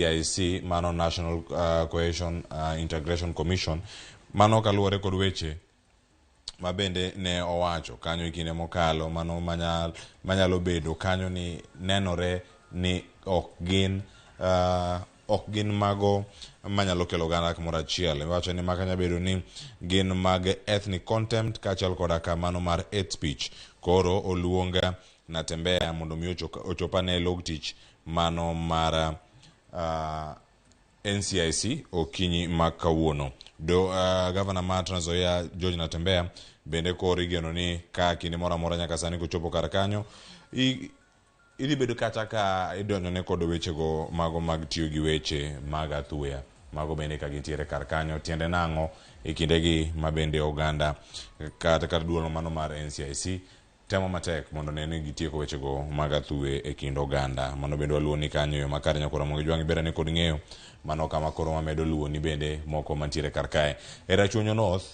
NCIC mano National Cohesion Integration Commission mano kaluwore kod weche ma bende ne owacho kanyo e kinde mokalo mano manyal, manyalo bedo kanyo ni nenore ni ok gin ok gin mago manyalo kelo oganda kamoro achiel. Iwacho ni maka nyalo bedo ni gin mag ethnic contempt kaachiel koda ka mano mar hate speech. Koro oluong Natembeya mondo mi ochop ane e log tich mano mar NCIC okinyi ma kawuono. Do gavana ma Trans Nzoia George Natembeya bende koro igeno ni ka kinde moro amora nyaka sani kochopo kar kanyo idhi bedo kata ka idonjone kod wechego mago mag tiyo gi weche mag athuya mago bende ka gintiere kar kanyo tiende nang'o e kindegi ma bende oganda kata kar duol mano mar NCIC temo matek mondo ne ni gitieko wechego mag athuwe e kind oganda. Mano bende waluwo ni kanyo yo makare nyakoro Ramogi Jwang' iberane kod ng'eyo mano kama koro wamedo luwo ni bende moko mantiere kar kae. E Rachuonyo North.